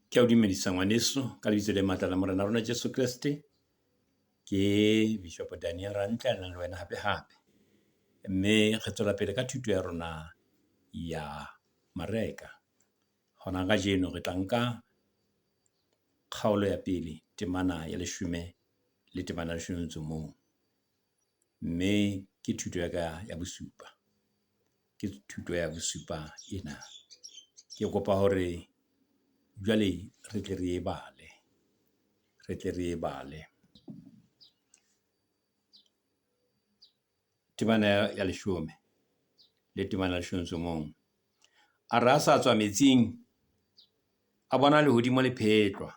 Ke a o dumedisa ngwaneso ka lebitso le matla la Morena rona Jesu Kreste. Ke Bishop Daniel Rantle a nang le wena hape hape. Mme re tswela pele ka thuto ya rona ya Mareka. Hona kajeno re tla nka kgaolo ya pele, temana ya leshome le temana ya leshome le motso o mong. Mme ke thuto ya ka ya bosupa, ke thuto ya bosupa ena. Ke kopa hore jwale re tle re e bale, re tle re e bale. Temana ya leshome le temana ya leshome le motso o mong. A re a sa tswa metsing, a bona lehodimo le phetlwa,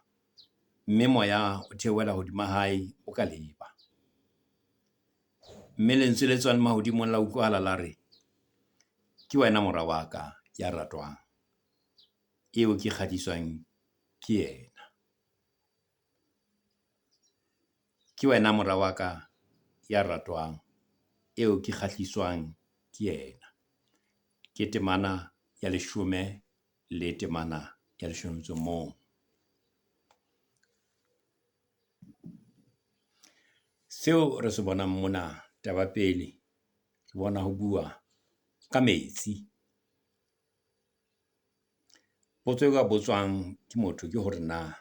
mme moya o theohela hodima hae o ka leeba. Mme lentswe le tswang mahodimong la utlwahala la re, ke wena mora wa ka ya ratwang, eo ke kgahliswang ke yena. Ke wena mora wa ka ya ratwang, eo ke kgahliswang ke yena. Ke temana ya leshome le temana ya leshome le motso o mong. Seo re se bonang mona, taba ya pele, re bona ho bua ka metsi. Potso e ka botswang ke motho ke hore na,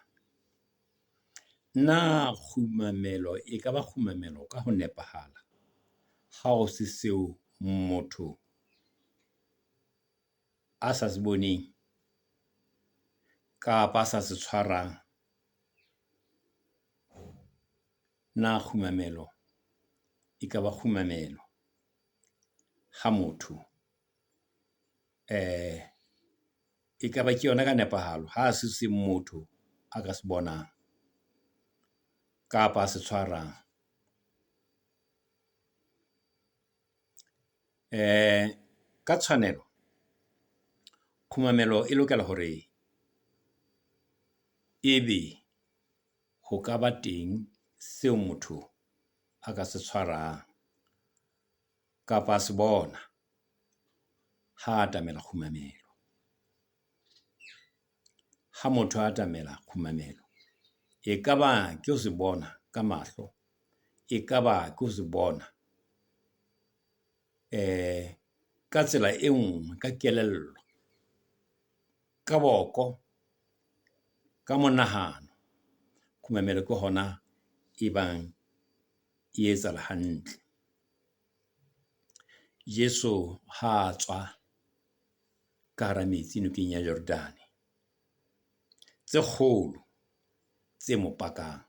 na kgumamelo e ka ba kgumamelo ka ho nepahala ha ho se seo motho a sa se boneng kapa a sa se tshwarang? Na kgumamelo e ka ba kgumamelo ha motho ekaba ke yona ka nepahalo ha se se motho a ka se bonang kapa a se tshwarang? Ka tshwanelo, kgumamelo e lokela hore ebe ho ka ba teng seo motho a ka se tshwarang kapa a se bona ha atamela kgumamelo. Ha motho a atamela kgumamelo, ekaba ke ho se bona ka mahlo, ekaba ke ho se bona ka tsela e nngwe, ka kelello, ka boko, ka monahano. Kgumamelo ke hona e bang e etsahala hantle. Jeso ha a tswa ka hara metsi nokeng ya Jordan-e, tse kgolo tse mo pakang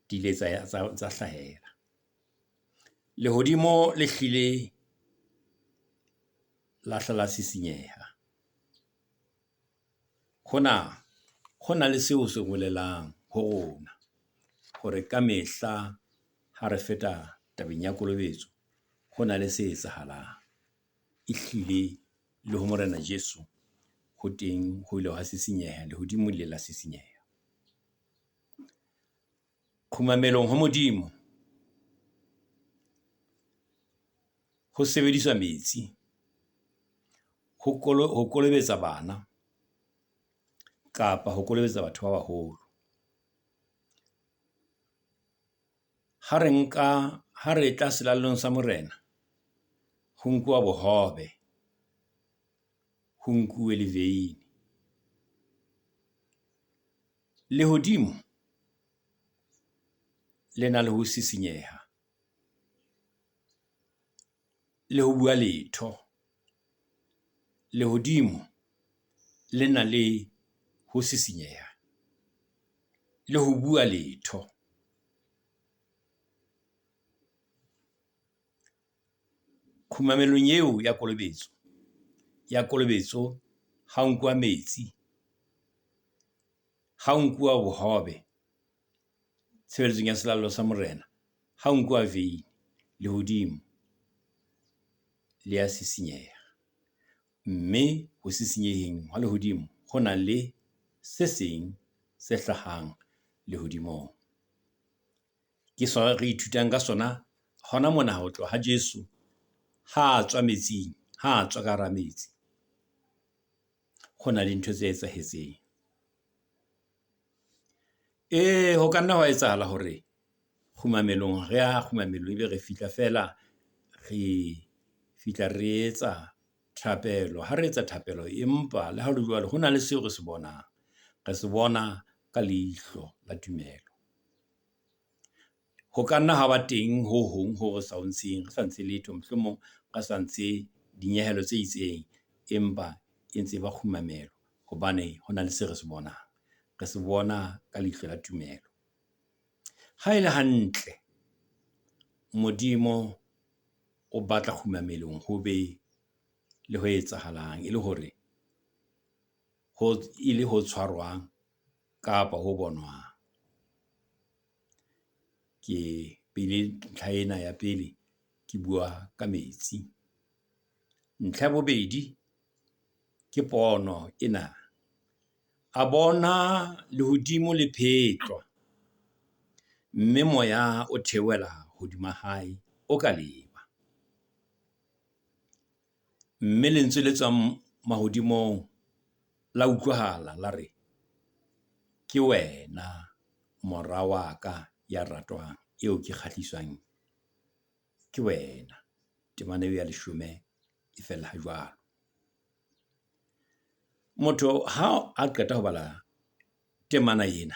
di ile tsa hlahela. Lehodimo le hlile la hla la sisinyeha. Hona ho na le seo se bolelang ho rona hore kamehla ha re feta tabeng ya kolobetso, ho na le se etsahalang. Ehlile le ho Morena Jeso ho teng ho ile hwa sisinyeha, lehodimo le ile la sisinyeha. Kgumamelong ho Modimo, ho sebediswa metsi ho kolobetsa bana kapa ho kolobetsa batho ba baholo. Ha re nka, ha re tla Selallong sa Morena, ho nkuwa bohobe, ho nkuwe le veini. Lehodimo le na le ho sisinyeha le ho bua letho. Lehodimo le na le ho sisinyeha le ho bua letho. Kgumamelong eo ya kolobetso, ya kolobetso ha ho nkuwa metsi, ha ho nkuwa bohobe tshebeletsong ya selallo sa Morena, ha ho nkuwa veini, lehodimo le ya sisinyeha. Mme ho sisinyeheng hwa lehodimo, ho na le se seng se hlahang lehodimong. Ke sona re ithutang ka sona hona mona ho tloha ha Jeso ha a tswa metsing, ha a tswa ka hara metsi. Ho na le ntho tse etsahetseng. Ee, ho ka nna hwa etsahala hore kgumamelong re ya kgumamelong ebe re fihla feela re fihla re etsa thapelo. Ha re etsa thapelo, empa le ha ho le jwalo, ho na le seo re se bonang. Re se bona ka leihlo la tumelo. Ho ka nna ha ba teng ho hong ho re sa o ntsheng, re sa ntshe letho mohlomong re sa ntshe dinyehelo tse itseng. Empa e ntse ba kgumamelo hobane hona le se re se bonang. Re se bona ka leihlo la tumelo. Ha e le hantle, Modimo o batla kgumamelong ho be le ho etsahalang e le hore ho e le ho tshwarwang kapa ho bonwang. Ke behile ntlha ena ya pele ke bua ka metsi. Ntlha ya bobedi, ke pono ena. A bona lehodimo le phetlwa, mme moya o theohela hodima hae o ka leeba. Mme lentswe le tswang mahodimong la utlwahala la re, ke wena mora wa ka ya ratwang, eo ke kgahliswang ke wena. Temana eo ya leshome e fella ha jwalo. Motho ha a qeta ho bala temana ena,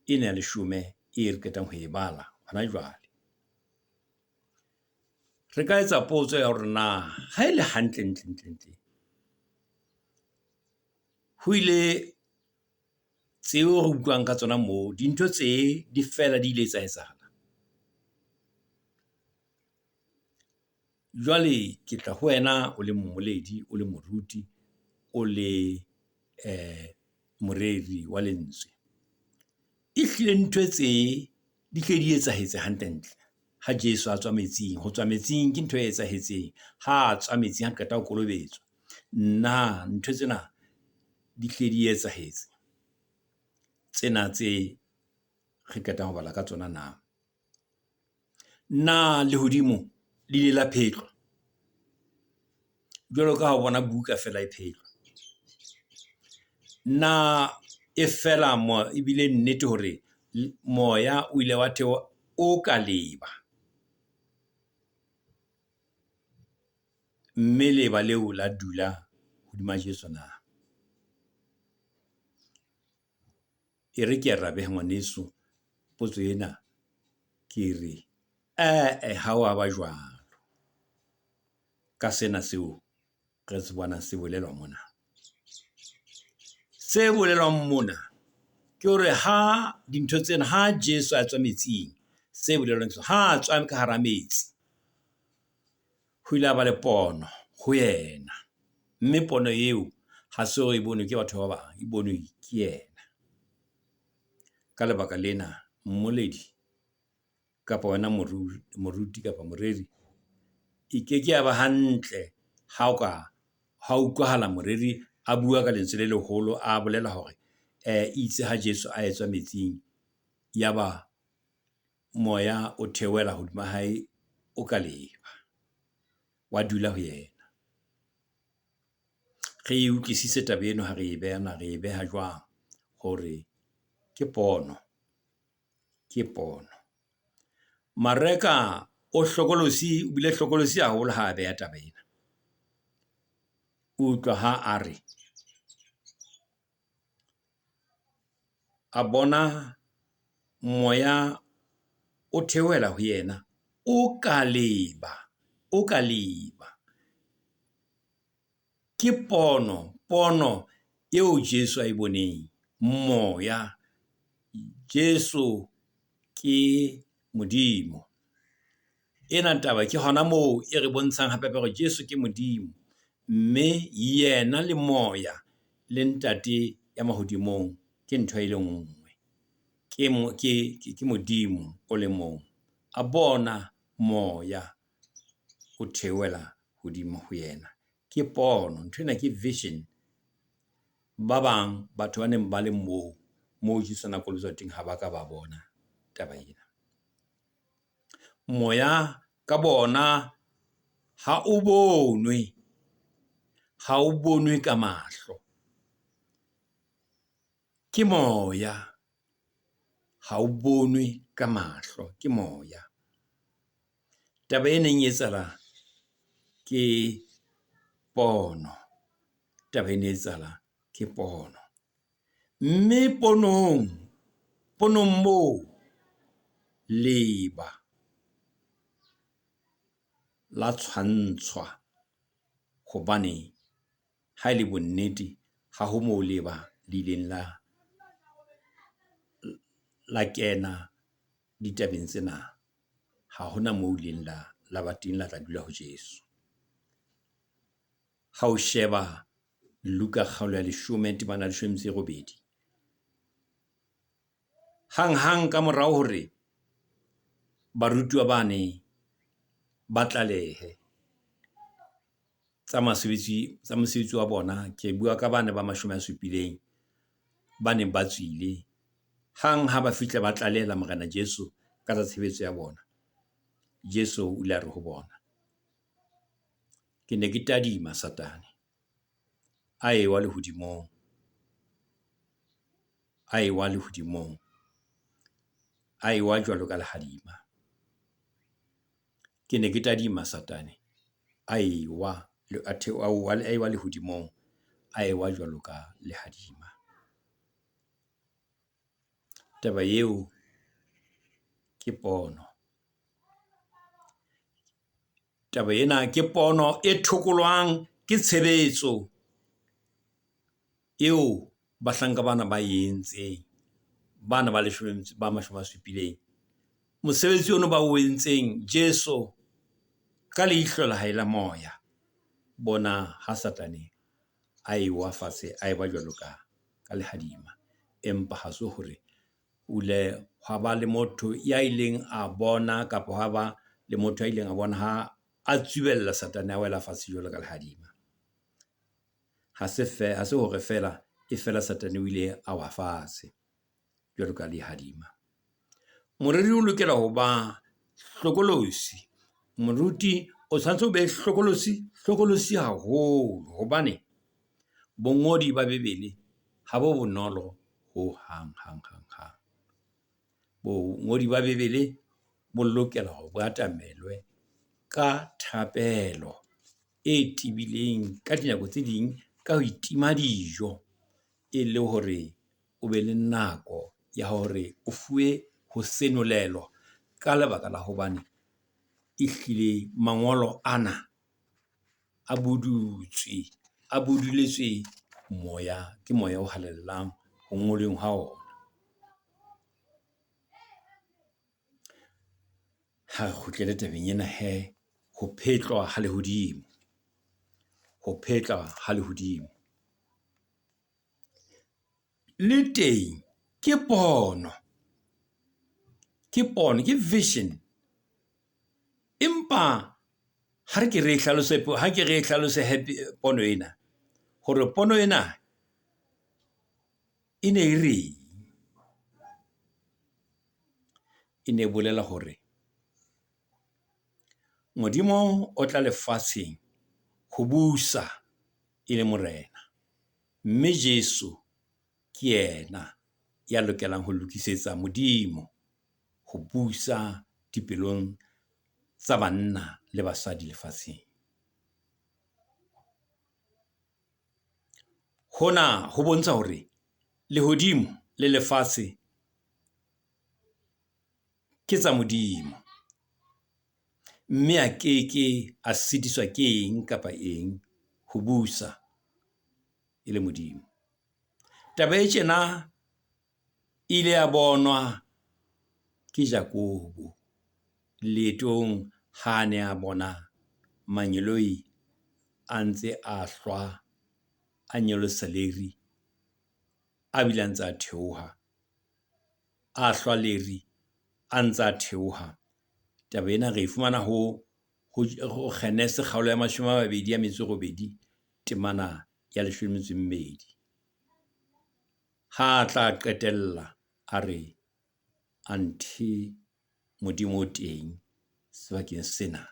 ena ya leshome e re qetang ho e bala hona jwale. Re ka etsa potso ya hore na ha e le hantle ntle ntle ntle, ho ile tseo re utlwang ka tsona moo, dintho tsee di fela di ile tsa etsahala? Jwale ke tla ho wena o le mmoledi, o le moruti, o le moreri wa lentswe. Ehlile ntho tse di hle di etsahetse hantle-ntle ha Jesu a tswa metsing? Ho tswa metsing ke ntho e etsahetseng ha a tswa metsing a qeta ho kolobetswa. Na ntho tsena di hlile di etsahetse tsena tse re qetang ho bala ka tsona na? Na lehodimo le ile la phetlwa jwalo ka ha o bona buka feela e phetlwa? Na e fela ebile nnete hore moya o ile wa theoha o ka leeba, mme leeba leo la dula hodima Jesu na? E re ke arabe ngwaneso potso ena, ke re ae ha wa ba jwalo ka sena seo re se bonang se bolelwa mona. Se bolelwang mona ke hore ha dintho tsena, ha Jesu a tswa metsing, se bolelwang ha a tswa ka hara metsi, ho ile ha ba le pono ho yena. Mme pono eo ha se hore e bonwe ke batho ba bang, e bonwe ke yena. Ka lebaka lena, mmoledi kapa wena moruti kapa moreri, e keke ya ba hantle ha o ka, ha utlwahala moreri a bua ka lentswe le leholo, a bolela hore itse ha Jesu a etswa metsing, ya ba moya o theohela hodima hae o ka leeba, wa dula ho yena. Re e utlwisise taba eno ha re e beha na re e beha jwang hore ke pono, ke pono. Mareka o hlokolosi, o bile hlokolosi haholo ha a beha taba ena. Utlwa ha a re, a bona moya o theohela ho yena o ka leeba, o ka leeba. Ke pono, pono eo Jesu a e boneng. Moya, Jesu ke Modimo. Ena taba ke hona moo e re bontshang hape hore Jesu ke Modimo. Mme yena le moya le ntate ya mahodimong ke ntho e le nngwe. Ke Modimo o le mong. A bona moya o theohela hodimo ho yena. Ke pono, nthwena ke vision. Ba bang batho ba neng ba le moo, moo Jesu a na kolobetswa teng, ha ba ka ba bona taba ena. Moya ka bona ha o bonwe, ha o bonwe ka mahlo. Ke moya. Ha o bonwe ka mahlo, ke moya. Taba e neng e etsahala ke pono. Taba e ne etsahala ke pono. Mme ponong, ponong moo leeba la tshwantshwa hobane ha e le bonnete ha ho moo leeba le ileng la kena ditabeng tsena. Ha hona moo ileng la ba teng, la tla dula ho Jesu. Ha o sheba Luka kgaolo ya leshome temana ya leshome le metso e robedi. Hanghang ka morao hore barutuwa bane ba tlalehe tsa tsa mosebetsi wa bona. Ke bua ka bane ba mashome a supileng ba neng ba tswile. Hang ha ba fihla ba tlalehela Morena Jesu ka tsa tshebetso ya bona. Jesu o ile a re ho bona, ke ne ke tadima Satane a ewa lehodimong, a ewa lehodimong, a ewa jwalo ka lehadima. Ke ne ke tadima Satane a ewa a ewa lehodimong, a ewa jwalo ka lehadima. Taba eo ke pono. Taba ena ke pono e thokolwang ke tshebetso eo bahlanka bana ba entseng. Bana ba leshome ba mashome a supileng. Mosebetsi ono ba o entseng, Jesu ka leihlo la hae la moya, bona ha Satane a ewa fatshe, a eba jwalo ka lehadima. Empa ha se hore o ile hwa ba le motho ya ileng a bona kapa hwa ba le motho ya ileng a bona ha a tsubella Satane a wela fatshe jwalo ka lehadima. Ha se ha se hore feela e feela Satane o ile a wa fatshe jwalo ka lehadima. Moreri o lokela ho ba hlokolosi. Moruti o tshwanetse o be hlokolosi, hlokolosi haholo hobane bongodi ba Bebele ha bo bonolo hohang hang hang hang. Bongodi ba Bebele bo lokela hore bo atamelwe ka thapelo e tibileng. Ka dinako tse ding ka ho itima dijo, e le hore o be le nako ya hore o fuwe ho senolelwa ka lebaka la hobane ehlile mangolo ana a budutswe, a buduletswe moya, ke moya o halalelang ho ngolweng ha ona. Ha re kgutlele tabeng ena hee, ho phetlwa ha lehodimo. Ho phetlwa ha lehodimo. Le teng ke pono, ke pono, ke vision. Empa ha re ke re hlalose, ha ke re hlalose pono ena. Hore pono ena e ne e reng? E ne bolela hore Modimo o tla lefatsheng ho busa e le morena. Mme Jesu ke yena ya lokelang ho lokisetsa Modimo ho busa dipelong tsa banna le basadi lefatsheng. Hona ho bontsha hore lehodimo le lefatshe ke tsa Modimo. Mme a keke a sitiswa ke eng kapa eng ho busa e le Modimo. Taba e tjena e ile ya bonwa ke Jakobo leetong ha ne a bona mangeloi a ntse a hlwa, a nyolosa leri, a bile a ntse a theoha. A hlwa leri a ntse a theoha. Taba ena re e fumana ho Genese kgaolo ya mashome a mabedi a metso e robedi, temana ya leshome le metso e mmedi. Ha a tla qetella a re, anthe Modimo o teng sebakeng sena,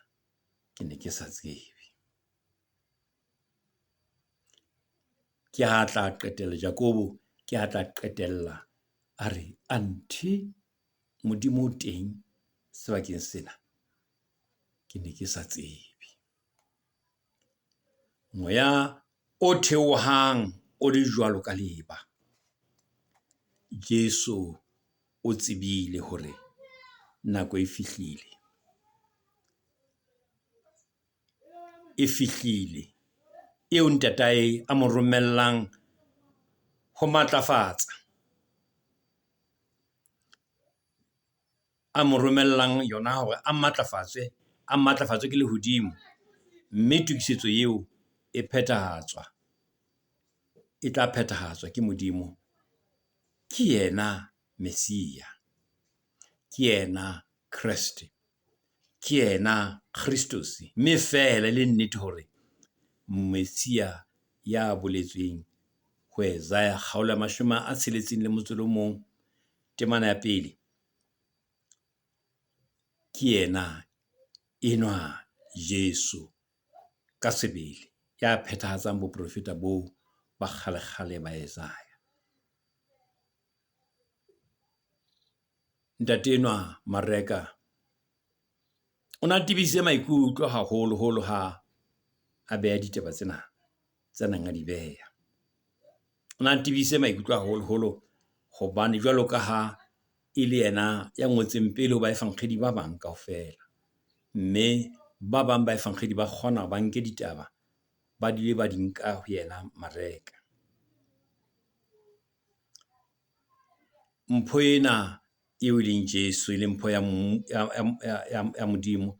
ke ne ke sa tsebe. Ke ha tla qetella Jakobo, ke ha tla qetella a re, anthe Modimo o teng sebakeng sena, ke ne ke sa tsebe. Moya o theohang o le jwalo ka leeba. Jesu o tsebile hore nako e fihlile. E fihlile eo ntatae a mo romellang ho matlafatsa. A mo romellang yona hore a matlafatswe, a matlafatswe ke lehodimo. Mme tokisetso eo e phethahatswa, e tla phethahatswa ke Modimo. Ke yena Mesia, ke yena Kreste, ke yena Christos. Mme feela e le nnete hore Mesia ya boletsweng ho Isaiah kgaolo ya mashome a tsheletseng le motso o le mong, temana ya pele. Ke yena enwa Jesu ka sebele ya phethahatsang boprofeta boo ba kgalekgale ba Isaiah. Ntate enwa Mareka o na tebisitse maikutlo haholoholo ha a beha ditaba tsena tse neng a di beha. O na tebisitse maikutlo haholoholo hobane jwalo ka ha e le yena ya ngotseng pele ho baefankgedi ba bang kaofela. Mme ba bang ba efankgedi ba kgona ba nke ditaba, ba dule ba di nka ho yena Mareka. Mpho ena eo e leng Jesu, e leng mpho ya ya Modimo.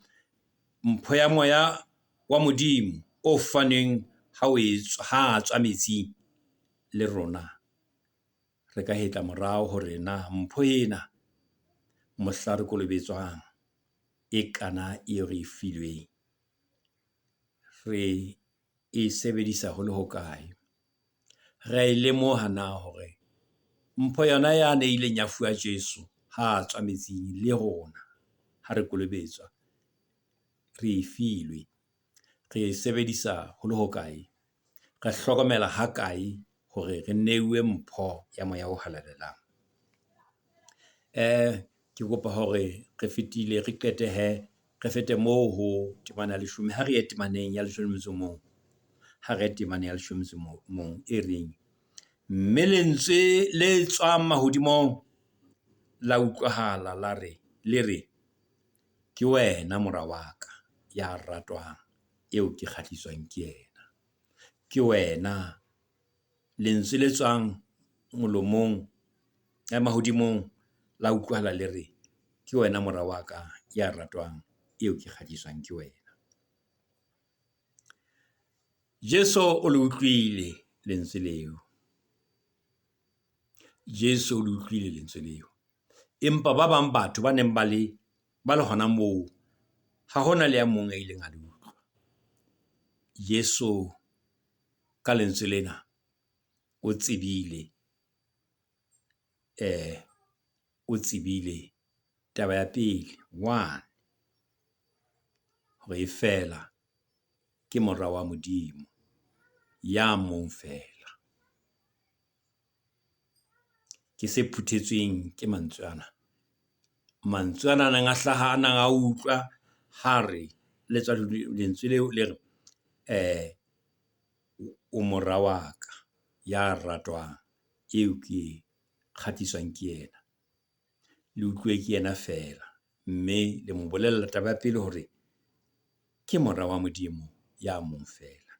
Mpho ya moya wa Modimo o fanweng ha o etswa, ha tswa metsing le rona re ka hetla morao hore na mpho ena mohla re kolobetswang e kana eo re e filweng, re e sebedisa ho le hokae? Re a e lemoha na hore mpho yona yane e ileng ya fuwa Jesu ha a tswa metsing le rona ha re kolobetswa, re e filwe. Re e sebedisa ho le hokae? Re hlokomela ha kae hore re neuwe mpho ya moya o halalelang? Ke kopa hore re fetile, re qete hee. Re fete moo ho temana ya leshome. Ha re ye temaneng ya leshome le metso o mong. Ha re ye temaneng ya leshome le metso o mong e reng, mme lentswe le tswang mahodimong la utlwahala la re, le re, ke wena mora wa ka ya ratwang, eo ke kgahliswang ke yena. Ke wena lentswe le tswang molomong mahodimong la utlwahala le re, ke wena mora wa ka ya ratwang, eo ke kgahliswang ke wena. Jesu o le utlwile lentswe leo. Jesu o le utlwile lentswe leo. Empa ba bang batho ba neng ba le ba le hona moo, ha hona le ya mong a ileng a le utlwa. Jesu ka lentswe lena o tsebile o tsebile taba ya pele, one, hore e feela ke mora wa Modimo ya mong feela. Ke se phuthetsweng ke mantswe ana. Mantswe ana a neng a hlaha, a nang a utlwa ha re le tswa lentswe leo le re o mora wa ka ya ratwang, eo ke kgahliswang ke yena. Le utluwe ke yena feela. Mme le mo bolella taba ya pele hore ke mora wa Modimo ya mong feela.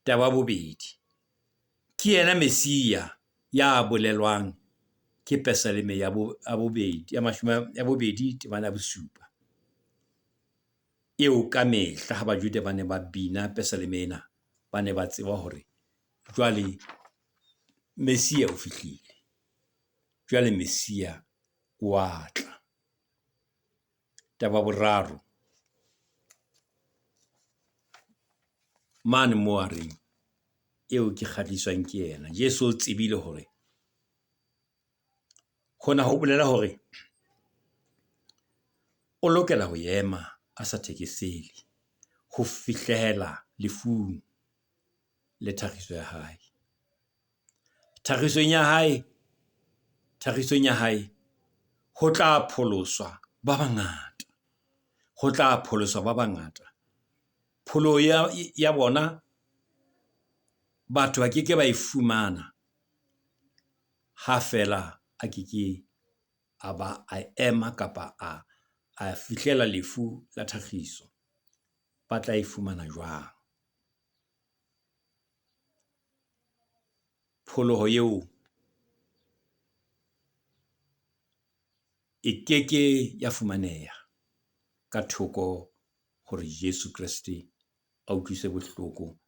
Taba ya bobedi, ke yena Mesia ya bolelwang ke Pesaleme ya bobedi, ya mashome ya bobedi temana ya bosupa. Eo ka mehla ha Bajuda ba ne ba bina pesaleme ena, ba ne ba tseba hore jwale Mesia o fihlile. Jwale Mesia wa tla. Taba ya boraro, mane moo a reng, eo ke kgahliswang ke yena. Jesu o tsebile hore hona ho bolela hore o lokela ho ema a sa thekesele ho fihlela lefung le thakgiso ya hae. Thakgisong ya hae, thakgisong ya hae. Ho tla pholoswa ba bangata. Ho tla pholoswa ba bangata. Pholoho ya bona batho ba keke ba e fumana ha feela a keke a ba a ema kapa a fihlela lefu la thakgiso. Ba tla e fumana jwang? Pholoho eo e keke ya fumaneha ka thoko hore Jeso Kreste a utlwiswe bohloko,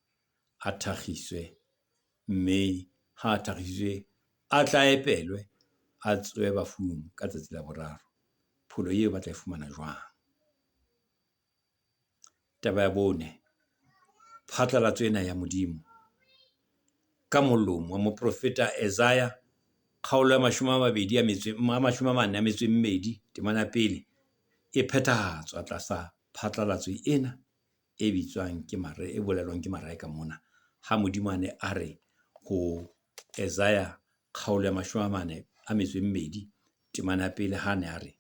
a thakgiswe. Mme ha a thakgisitswe, a tla epelwe, a tsohe bafung ka tsatsi la boraro. Pholoho eo ba tla e fumana jwang? Taba ya bone, phatlalatso ena ya Modimo ka molomo wa moprofeta Isaiah, kgaolo ya mashome a mabedi a metso a mashome a mane a metso e mmedi, temana ya pele e phethahatswa tlasa phatlalatso ena e bitswang ke e bolelwang ke Mareka mona. Ha Modimo a ne a re ho Isaiah kgaolo ya mashome a mane a metso e mmedi, temana ya pele ha ne a re,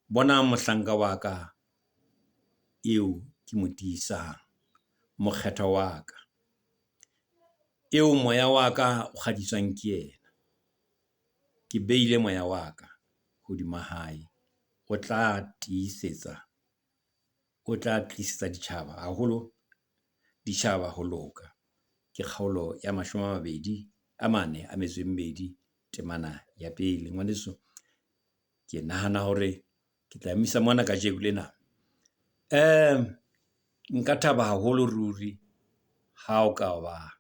bonang mohlanka wa ka eo ke mo tiisang, mokgethwa wa ka, eo moya wa ka o kgadiswang ke yena. Ke beile moya wa ka hodima hae. O tla tiisetsa, o tla tlisetsa ditjhaba haholo ditjhaba ho loka. Ke kgaolo ya mashome a mabedi a mane a metso e mmedi temana ya pele. Ngwaneso, ke nahana hore ke tla emisa mona kajeko lena. Nka thaba haholo ruri ha o ka ba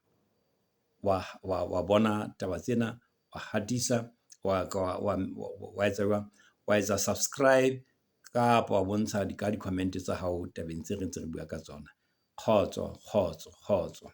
wa bona taba tsena, wa hatisa, wa etsa jwang? Wa etsa subscribe kapa wa bontsha ka di-comment tsa hao tabeng tse re ntse re bua ka tsona. Kgotso, kgotso, kgotso.